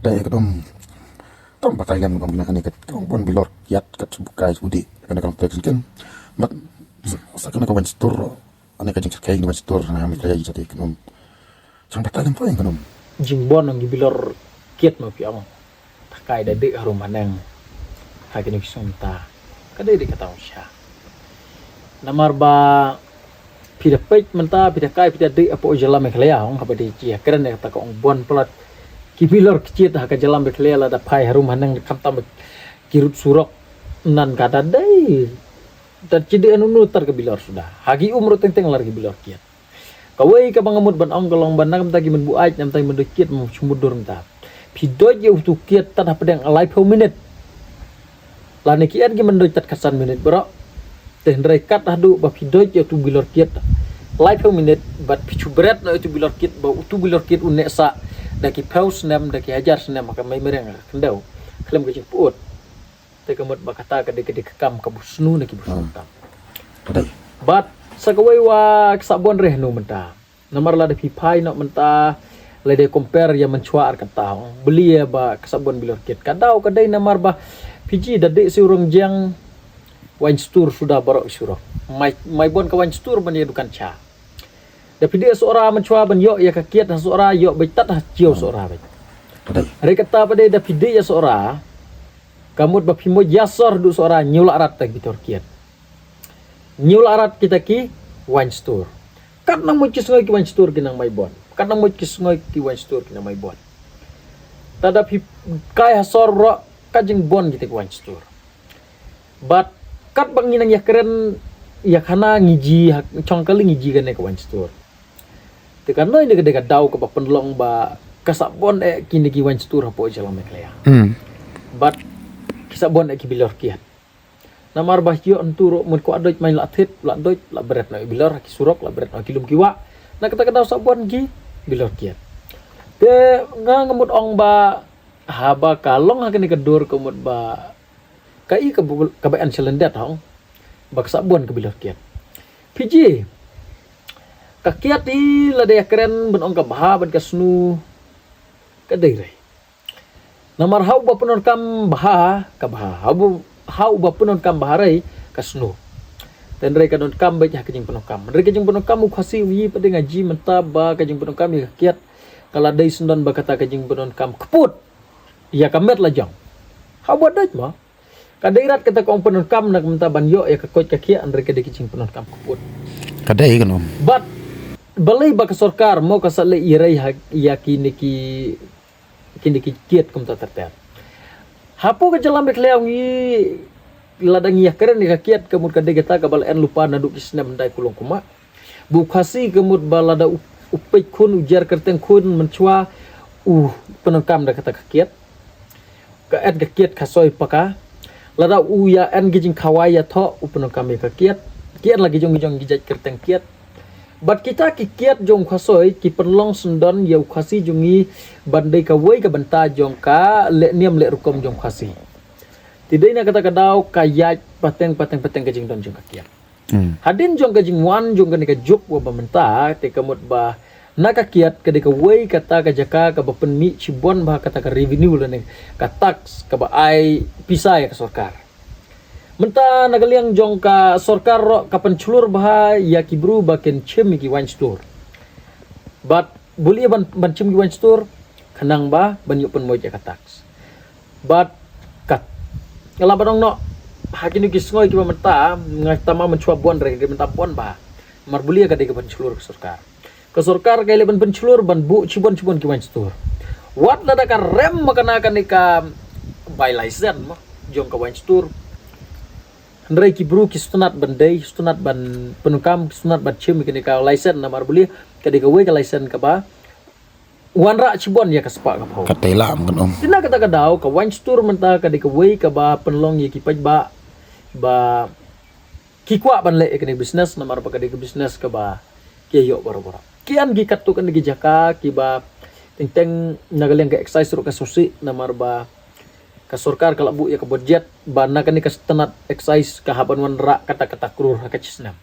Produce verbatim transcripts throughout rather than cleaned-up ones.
Dei ka dom. Tam batai lem ka bina kane ka kong bon bilor kiat ka chubukai chudi kane ka pek skin. Mat sa kane ka wan stur ane ka jing chakai ni wan stur na mi kaya jati ka dom. Chang batai lem poi ka dom. Jingbon ang gi bilor kiat ma piang. Takai da dik harum haneng. Ha kini ki sung ta. Ka dei dik kata ong sha. Namar ba phi da peit mynta, phi da kai, phi da dik apo jala Meghalaya ong haba dei ji ha kren ne kata ka ong bon plat. Ki bilor kiat ha ka jala Meghalaya la da phai harum haneng khamtam ki rut surok nan ka da dei. Da ji dei anu nu tar ka bilor suda. Ha ki umro teng teng lar ki bilor kiat. Kawei kaba nga mut ban ong ka long ban na ka mynta ki mynbu ai na ka mynta ki myndu kiat mynbu chumut dur mynta. Phi doi ïa utu kiat tat hapdeng a laiphew minit. Lane ki en ki myndu tat khatsan minit bro. Te hynrei kat haduh ba phi doi ïa utu bilor kiat laiphew minit bad phi chubret na utu bilor kiat ba utu bilor kiat un neh sa da ki phew snem da ki hajar snem ha ka mei mereng ha ka khyndew khlem ka jingpyut. Te ka mut ba kata ka dei ka dei ka kam ka busnu na ki busnu tam. Bad sa kawei wa ka sabon reh nu mynta. Namar la da phi phai noh mynta la dei compare ïa mynchwa ar kata ong. Beli ïa ba ka sabon bilor kiat ka daw ka dei namar ba Fiji da dei si urong jeng wine store suda barok surok. Mai mai bon ka wine store ban ïa dukan cha. Da phi dei sora mynchwa ban ïoh ïa ka kiat ha sora ïoh beit tat ha chiaw sora beit. Re kata ba dei da phi dei ïa sora. Ka mut ba phi mo ïa sor du sora nyu la rat ta ki tor kiat. Nyu la rat kita ki wine store. Kat nang mo ki sngoi ki wine store ki nang mai bon. Kat nang mo ki sngoi ki wine store ki nang mai bon. Ta da phi kai ha sor ro ka jingbon kita ki wine store. Bad kat ba ngi nang ïa kren ïa khana ngi ji chong kali ngi ji kane ka wine store. Te ka noi ne ka dei ka daw kaba pynlong ba ka sabon eh kine ki wine store hapoh jylla Meghalaya. Bad ki sabon eh ki bilor kiat. Namar ba ïoh ntu ro mut ko adoi main la thit la doi la bret na bilor ki surok la bret na ki lum ki wa. Na kata ka daw sabon ki bilor kiat. Te nga nga mut ong ba haba ka long ha kane ka dur ka mut ba ka i ka ba en challendet hong ba ka sabon ka bilor kiat. Fiji ka kiat i la dei kren ban ong ka bha ban ka snu ka dei rei. Namar hau ba pyndonkam bha ka bha hau ba pyndonkam bha rei ka snu. Ten rei ka donkam beit ha ka jingpyndonkam rei ka jingpyndonkam u khasi u yi pa dei nga ji mynta ba ka jingpyndonkam ïa ka kiat. Ka la dei sendon ba kata ka jingpyndonkam kput ïa ka met la jong. Hau ba dei ma ka dei rat kata ka ong pyndonkam na ka mynta ban ïoh ïa ka koit ka khiah hynrei ka dei ka jingpyndonkam kput. Ka dei ka nom. Bad balei ba ka sorkar mo ka sa leh ïa rei ha ïa kine ki kine ki kiat kumta ter ter. Hapoh ka jylla Meghalaya ngi lada ngi ïa kren ïa ka kiat ka mut ka dei kata ka ba la en lypa naduh ki snem hyndai kulong kuma. Ba u khasi ka mut ba lada u peit khun u jer kyrteng khun mynchwa u pyndonkam da kata ka kiat. Ka et ka kiat ka soi paka lada u ïa en ki jingkhawai ïa thoh u pyndonkam ïa ka kiat. Ki en la ki jong ki jong ki jait kyrteng kiat. Bad kita ki kiat jong u khasoi ki pynlong sendon ïa u khasi jong ngi ban dei kawei ka bynta jong ka leh niam leh rukom jong u khasi. Te dei na kata ka daw ka ïaid pateng pateng pateng ka jingdon jong ka kiat. Hadien jong ka jingwan jong kane ka juk wa ba mynta te ka mut ba na ka kiat ka dei kawei kata ka jaka ka ba pynmih shibun bha kata ka revenue lane ka tax ka ba ai pisa ïa ka sorkar. Mynta na ka liang jong ka sorkar ro ka pynchlur bha ïa ki bru ba kin chim ïa ki wine store. Bad bul ïa ban ban chim ki wine store khnang ba ban ïoh pynmoit ïa ka tax. Bad kat nga la ba dong noh ha kinu ki sngoi ki ba mynta nga tama mynchwa bon re ki mynta bon ba mar bulia ka dei ka ban chlur ka sorkar. Ka sorkar ka ile ban ban chlur ban bu chibon chibon ki wine store. Wat lada ka rem ma kana kane ka bai license ma jong ka wine store. Hynrei ki bru ki stunat ban dei stunat ban penukam stunat ban chim kane ka license namar bulia ka dei ka wei ka license ka ba wanrah chibon ïa ka spah ka phew. Ka tei lam kan om. Tina kata ka daw ka wine store mynta ka dei ka wei ka ba pynlong ïa ki paidbah ba ki kwah ban leh ïa kane business namar ba ka dei ka business ka ba ki ïoh baroh baroh. Ki an ki katto kane ki jaka ki ba teng teng na ka liang ka excise ruh ka susi namar ba ka sorkar ka la buh ïa ka budget ba na kane ka stunat excise ka hap ban wanrah kata kata krur ha ka chisnem.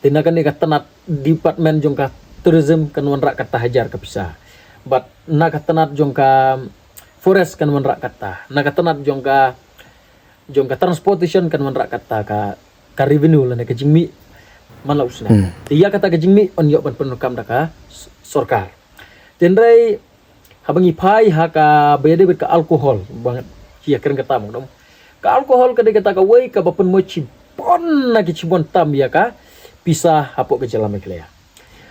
Te na kane ka tnat department jong ka tourism kan wanrah kata hajar ka pisa. Bad na ka tnat jong ka forest kan wanrah katta. Na ka tnat jong ka, jong ka transportation kan wanrah katta ka, ka revenue lane ka jingmih man la u snem. Hmm. Te ïa kata ka jingmih yn ïoh ban pyndonkam da ka s-, sorkar. Hynrei haba ngi phai ha kaba ïadei bad ka alcohol, ba ngi ïa kren kata mo, ka alcohol ka dei kata kawei kaba pynmoi shibun na ki shibun tam ïa ka pisa hapoh ka jylla Meghalaya.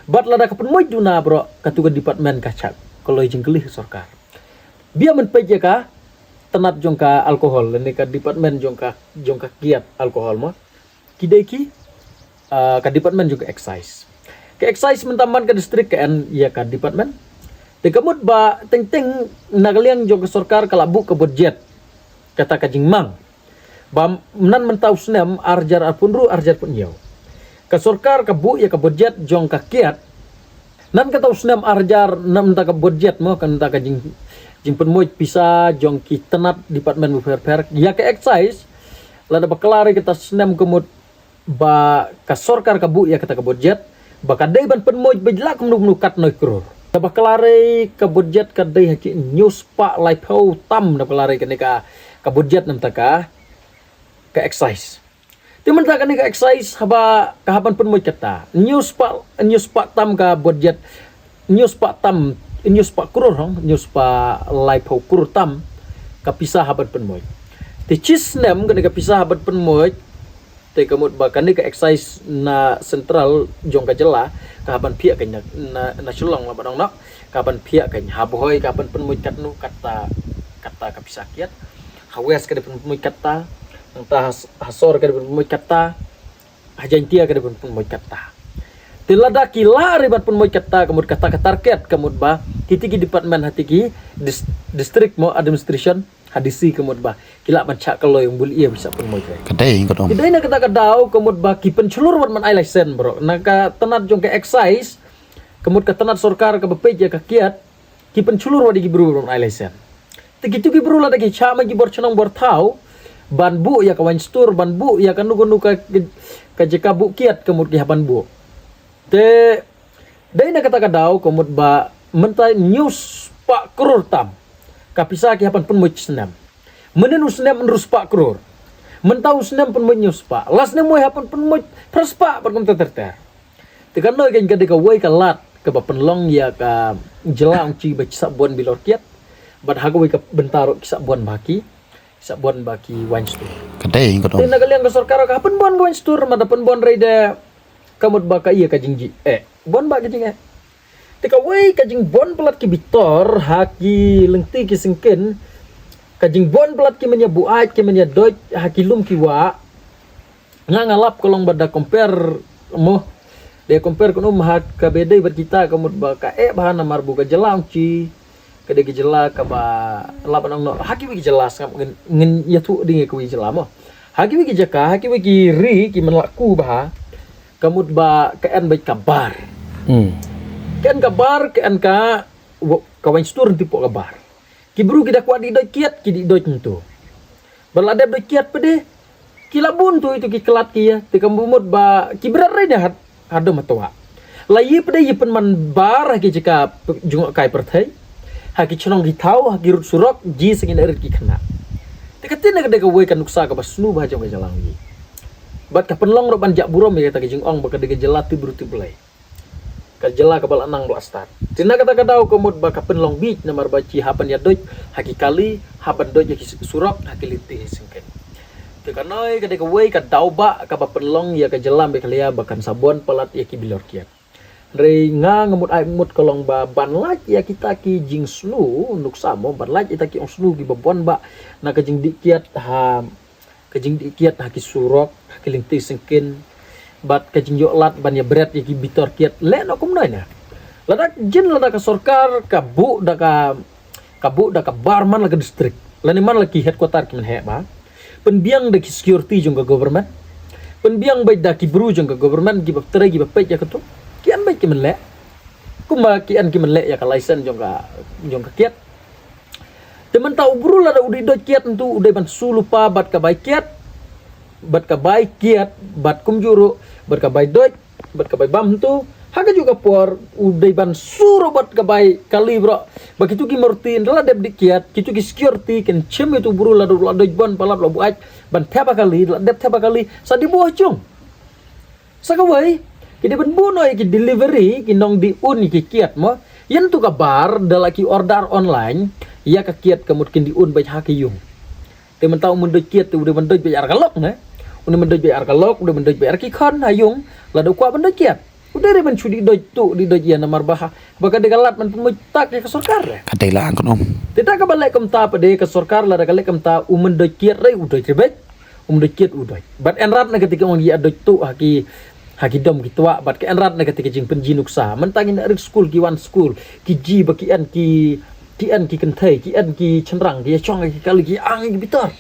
Bad lada ka pynmoi duna bro, katu ka department ka shah kloi jingkylli ha sorkar. Bia men peit ïa ka tnat jong ka alcohol, lane ka department jong ka, jong ka kiad alcohol mo. Ki dei ki, ah, ka department jong ka excise. Ka excise mynta man ka district ka en ïa ka department. Te ka mut ba teng teng na ka liang jong ka sorkar ka la buh ka budget. Kata ka jingmang. Ba nan mynta u snem ar hajar arphew hynriew, ar hajar arphew hynñiew. Ka sorkar ka buh ïa ka budget jong ka kiad. Nan kata u snem ar hajar, nan mynta ka budget mo, kan mynta ka jing, jingpynmoi pisa jong ki tnat department bapher bapher. Ïa ka excise, lada ba klar ïa kata snem ka mut ba ka sorkar ka buh ïa kata ka budget, ba ka dei ban pynmoi beit la kumno kumno katno i klur. Lada ba klar ïa ka budget ka dei ha ki hynñiew spah laiphew tam, lada ba klar ïa kane ka, ka budget na mynta ka, ka excise. Te mynta kane ka excise haba ka hap ban pynmoi katta. Hynñiew spah, hynñiew spah tam ka budget, hynñiew spah tam, hynñiew spah klur hong, hynñiew spah laiphew klur tam ka pisa hap ban pynmoi. Te shi snem kane ka pisa hap ban pynmoi, te ka mut ba kane ka excise na central jong ka jylla ka hap ban phiah ka na, na, na Shillong la ba dang noh, ka hap ban phiah ka ha Bhoi, ka hap ban pynmoi katno katta, katta ka pisa kiad. Ha West ka dei ban pynmoi katta, nangta ha, ha Sor ka dei ban pynmoi katta, ha Jaintia ka dei ban pynmoi katta. Te lada ki lah ruh ban pynmoi katta, ka mut kata ka target, ka mut ba kitei ki department hatei ki dis-, district mo administration, ha D C ka mut ba ki lah ban shah kloi ong bul ïa ba shah pynmoi ka. Ka dei, ka dei. Ki dei na kata ka daw ka mut ba ki pynshlur wat man ai license bro. Na ka tnat jong ka excise, ka mut ka tnat sorkar kaba peit ïa ka kiad, ki pynshlur wat ïa ki bru bym ai license. Te kitu ki bru lada ki shah ma ki bor shnong bor thaw ban buh ïa ka wine store, ban buh ïa kano kano ka, ka, ka jaka buh kiad ka mut ki hap ban buh. Te dei na kata ka daw ka mut ba mynta hynñiew spah klur tam ka pisa ki hap ban pynmoi shi snem. Mynhynnin u snem hynriew spah klur. Mynta u snem pynmoi hynñiew spah. La snem wei hap ban pynmoi phra spah bad kumta ter ter. Te kane ka dei kawei ka lad kaba pynlong ïa ka jylla ong shi ba ki sah bun bilor kiad. Bad ha kawei ka bynta ruh ki sah bun ba ki, sah bun ba ki wine store. Ka dei, ka dei. Te na ka liang ka sorkar ka hap pynbun ka wine store, ma da pynbun ruh de ka mut ba ka ïa ka jingjia. Eh, bun ba ka jing eh. Te kawei ka jingbun palat ki bitor ha ki lynti ki syngkien. Ka jingbun palat ki manya buaid, ki manya doit ha ki lum ki wah. Nga nga lap ka long ba da compare mo. Da compare ka um ha kaba dei bad kita ka mut ba ka eh ba namar ba ka jylla ong shi ka dei ka jylla kaba lap nang no. Ha kiwei ki jylla sngap ngin, ngin ïathuh ding ïa kiwei ki jylla mo. Ha kiwei ki jaka, ha kiwei ki ri ki man la ku ba ha. Ka mut ba ka en bad ka bar. Hmm. Ka en ka bar, ka en ka wa-, ka wine store hangto hapoh ka bar. Ki bru ki da kwah dih doit kiad, ki dih doit hangto. Ba la dep doit kiad pat de, ki la bun tu itu ki khlad ki ïa, te ka mut ba ki bret re de hat, hadom hatwa. La ïa pat de ïa pynman bar ha ki jaka jngohkai pyrthei, ha ki shnong ki thaw, ha ki rud surok, ji sngewbha rit ki khynnah. Te kata ne ka dei kawei ka nuksa kaba sniew ba ha jong ka jylla ïa. Bad ka pynlong ruh ban jah burom ïa kata ka jingong ba ka dei ka jylla tip bru tip Blei. Ka jylla kaba la nang ba la stad. Te na kata ka daw ka mut ba ka pynlong bit namar ba ki hap ban ïa doit ha ki kali, hap ban doit ha ki surok, ha ki lynti syngkien. Te kane ka dei kawei ka daw ba kaba pynlong ïa ka jylla Meghalaya ba kan sa bun palat ïa ki bilor kiad. Hynrei nga nga mut ai mut ka long ba ban lait ïa kita ki jingsniew nuksa mo, ban lait ïa kita ki ong sniew kiba bun ba na ka jingdih kiad ha ka jingdih kiad ha ki surok, ha ki lynti syngkien, bad ka jingïoh lad ban ïa bret ïa ki bitor kiad, leh noh kumno ïa na. Lada jin lada ka sorkar ka buh da ka, ka buh da ka bar man la ka district, lane man la ki headquarter ki mynheh ba. Pynbiang da ki security jong ka government. Pynbiang bad da ki bru jong ka government kiba trei kiba peit ïa kato. Ki an bad ki mynleh. Kumba ki an ki mynleh ïa ka license jong ka, jong ka kiad. Te mynta u bru lada u dih doit kiad hangto u dei ban shu lypa bad ka bai kiad, bad ka bai kiad, bad kumjuh ruh bad ka bai doit, bad ka bai bam hangto, Ha kajuh ka por u dei ban shu robot ka bai kali bro. Ba kitu ki murti nda la dep dih kiad, kitu ki security kin chim itu bru la dep la doj bon palat la buat ban thep ha kali, la dep thep ha kali sa dih buh ha jong. Sa kawei ki dei ban buh noh ïa ki delivery ki nongdih un ïa ki kiad mo. Ïa tu ka bar da la ki order online ïa ka kiad ka mut kin dih un beit ha ki ïung. Te mynta u myndoj kiad te u dei myndoj beit ar ka lok ne. U dei myndoj beit ar ka lok, u dei myndoj beit ar ki khon ha ïung, la da u kwah myndoj kiad. U dei re ban shu dih doj tu, dih doj ïa namar ba ha. Ba ka dei ka lad ban pynmoj tak ïa ka sorkar re. Ka dei la ang khnong. Te da kaba leh kumta pat de ka sorkar la da ka leh kumta u myndoj kiad re u doj re beit. U myndoj kiad u doj. Bad en rat na ka te ki ong ïa doj tu ha ki ha ki dom ki twah bad ka en rat na ka te ki jingpynji nuksa. Mynta ngin rit skul ki wan skul ki ji ba ki en ki ki en ki kynthei ki en ki chynrang ki ïa chong ki kali ki ang ki bitor.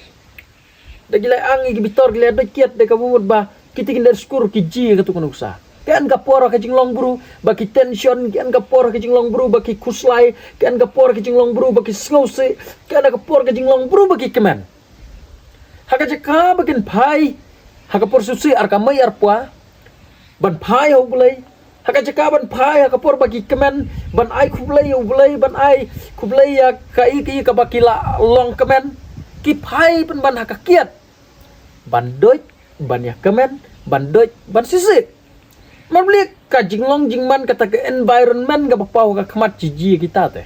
Da ki la ang ki bitor ki la doj kiad da ka mut ba ki te ki ner skur ki ji ka tu ka nuksa. Ki en ka por ka jinglong bru ba ki tension, ki en ka por ka jinglong bru ba ki khuslai, ki en ka por ka jinglong bru ba ki sngewsih, ki en ka por ka jinglong bru ba ki kmen. Ha ka jaka ba kin phai ha ka por sngewsih ar ka mei ar pwa ban phai ha U Blei. Ha ka jaka ban phai ha ka por ba ki kmen ban ai khublei ïa U Blei, ban ai khublei ïa ka i ka i kaba ki la long kmen. Ki phai pynban ha ka kiad ban doj, ban ïa kmen, ban doj, ban sisi. Mar bli ka jinglong jingman kata ka environment kaba paw ka khmat jiji kita te.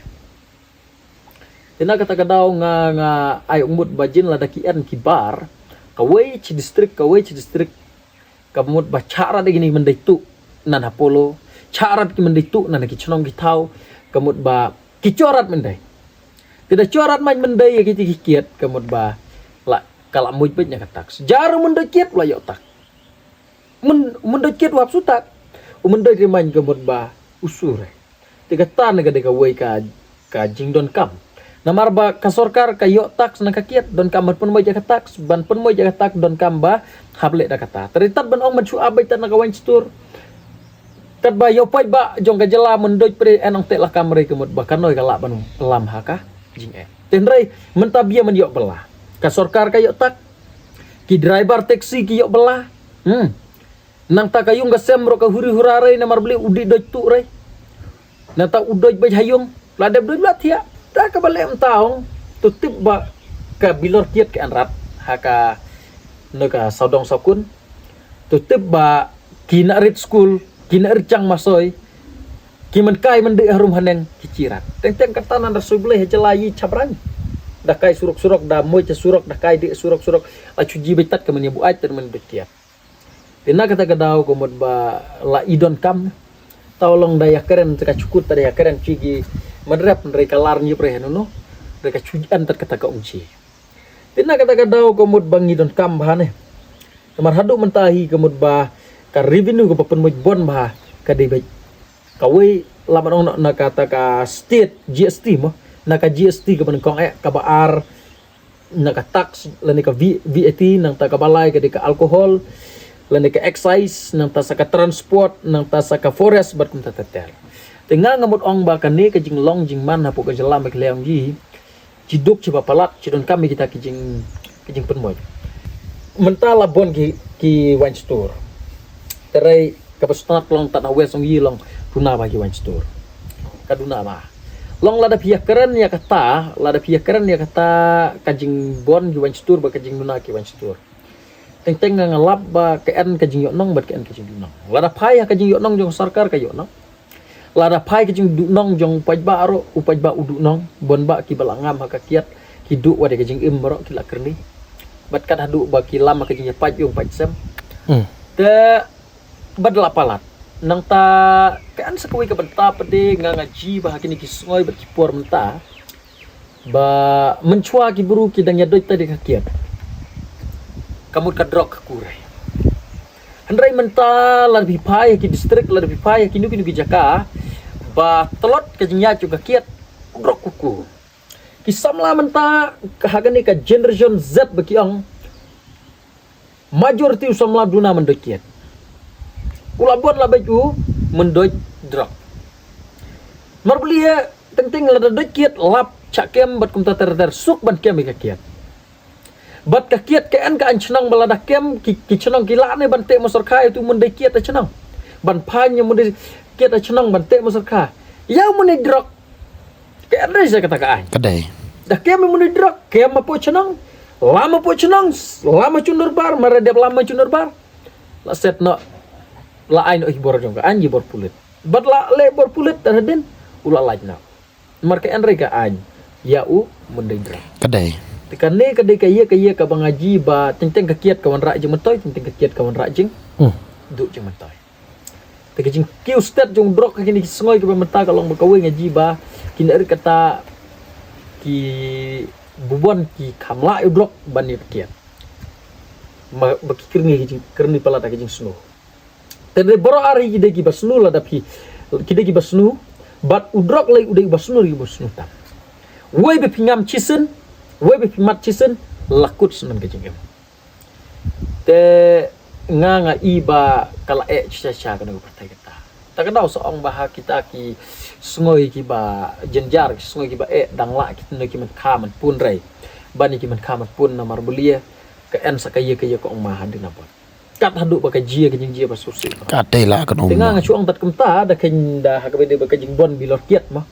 Te na kata ka daw nga nga ai ong mut ba jin la da ki en ki bar kawei chi district kawei chi district. Ka mut ba chah rat da kine ki myndai tu nan ha Polo, chah rat ki myndai tu nan ha ki chnong ki thaw, ka mut ba ki chah rat myndai. Te da chah rat man myndai ïa kiti ki kiad ka mut ba la ka la muj beit na ka tax. Jar u myndai kiad la ïoh tax. Myn myndai kiad u hap su tax. U myndai ri man ka mut ba u sur. Te kata na ka dei kawei ka ka jingdonkam. Namar ba ka sorkar ka ïoh tax na ka kiad, donkam ban pynmoj ïa ka tax, ban pynmoj ïa ka tax donkam ba hap leh da kata. Tari tat ban ong ban shu ap beit tat na ka wine store. Kat ba ïoh paid ba jong ka jylla myndai pre en ong te la kam re ka mut ba ka noi ka la ban lam ha ka jingeh. Te hynrei mynta bia man ïoh bylla. Ka sorkar ka ïoh tax. Ki driver taxi ki ïoh bylla. Hmm. Nangta ka ïung ka sem ro ka huri hura re namar bli u dih doj tu re. Nangta u doj bej ha ïung la dep doj la thiah. Da kaba leh mynta ong tu tip ba ka bilor kiad ka en rat ha ka na ka sawdong sawkun. Tu tip ba ki na rit skul, ki na rit chang masoi, ki man kai man dih harum haneng ki chirat. Teng teng kata nan da soi blei ha jylla yi chabrang. Da kai surok surok, da moj surok, da kai dih surok surok. La chuji bej tat ka man ïa buaid tat man bej kiad. Te na kata ka daw ka mut ba la i donkam. Taw long da ïa kren te ka chukut ta da ïa kren chi ki man rep re ka lar nyi pre hanu no. Re ka chuj an tat kata ka ong chi. Te na kata ka daw ka mut ba ngi donkam ba ne. Namar haduh mynta hi ka mut ba ka revenue ka ba pynmoj bon ba ka dei bej. Kawei la man ong na kata ka state G S T mo. Na ka G S T ka ban kong eh ka ba ar na ka tax lane ka V- VAT nangta ka balai ka dei ka alcohol lane ka excise nangta sa ka transport nangta sa ka forest bad kumta ter ter. Te nga nga mut ong ba kane ka jinglong jingman hapoh ka jylla Meghalaya ong ji ji duk ji ba palat ji donkam ïa kita ki jing ki jingpynmoj. Mynta la bon ki ki wine store. Terei kaba stad long tat na west ong yi long duna ba ki wine store. Ka duna ba long lada phi ïa kren ïa kata, lada phi ïa kren ïa kata ka jingbon ki wine store ba ka jingduna ki wine store. Teng teng nga lap ba ka en ka jingïohnong bad ka en ka jingdunong. Lada phai ha ka jingïohnong jong sorkar ka ïohnong. Lada phai ka jingdunong jong paidbah aro u paidbah u dunong bon ba ki ba la ngam ha ka kiad ki duh wa de ka jingim aro ki la kyrni. Bad kat haduh ba ki lam ha ka jingïapaid ïung paid sem. Hmm. Te bad la palat. Nangta ka en sa kawei ka bynta pat de nga nga ji ba ha kine ki sngoi bad ki por mynta. Ba mynchwa ki bru ki dang ïa doi ta de ka kiad. Ka mut ka drok ka kurai. Hynrei mynta la bi phai ki district la bi phai ki nu ki nu ki jaka. Ba tlot ka jingïa chu ka kiad. Drok ku ku. Ki samla mynta ha kane ka generation Z ba ki ong. Majority u samla duna myndoi kiad. U la bot la bej u myndoi drok. Marbli teng teng la da doi kiad lap cha kem bad kumta ter ter suk ban kem ka kiad. Bad ka kiad ka en ka an chnong ba la da kem ki, ki chnong ki la ne ban te mosor khai tu myndoi kiad da chnong. Ban phai ïa u mynder kiad ha shnong ban teh u Mawsyrkha. Ïa u mynder drok. Ka en re sha kata ka aiñ. Ka dei. Da kem u mynder drok, kem hapoh shnong. Lam hapoh shnong, lam ha shnong dorbar, mar dep lam ha shnong dorbar. La set noh, la ai noh ïa ki bor jong ka aiñ, ïa ki bor pulit. Bad la leh bor pulit, hadien, u la lait noh. Mar ka en re ka aiñ, ïa u mynder drok. Ka dei. Te kane ka dei ka ïa ka ïa kaba nga ji ba, teng teng ka kiad ka wanrah jingmyntoi, teng teng ka kiad ka wanrah jing. Hmm. Duh jingmyntoi. Te ka jingkiew stet jong u drok ha kine ki sngi kiba mynta ka long ba kawei nga ji ba, kine rit kata ki bun ki kham lah ïa u drok ban ïa kiad. Ma, ba ki kyrni ki jing, kyrni palat ha ki jingsngew. Te dei baroh ar hi ki dei kiba sngew lada phi, ki dei kiba sngew, bad u drok lei u dei uba sngew, uba sngew tam. Wei ba phi ngam shisien, wei ba phi mad shisien, la kut shisien ka jingim. Te nga nga i ba ka la eh shisha sha kane ka pyrthei kata. Ta ka daw sa ong ba ha kita ki sngi kiba jynjar, ki sngi kiba eh, dang lah kita ki man kha man pun rei. Ban ïa ki man kha man pun namar balei, ka en sa ka ïa ka ïa ka ong ma hadien nabud. Kat haduh ba ka jia ka jingjia ba shisha. Ka dei lah ka ong. Te nga ma nga shu ong tat kumta da kane da ha kaba dei ba ka jingbun bilor kiad ma.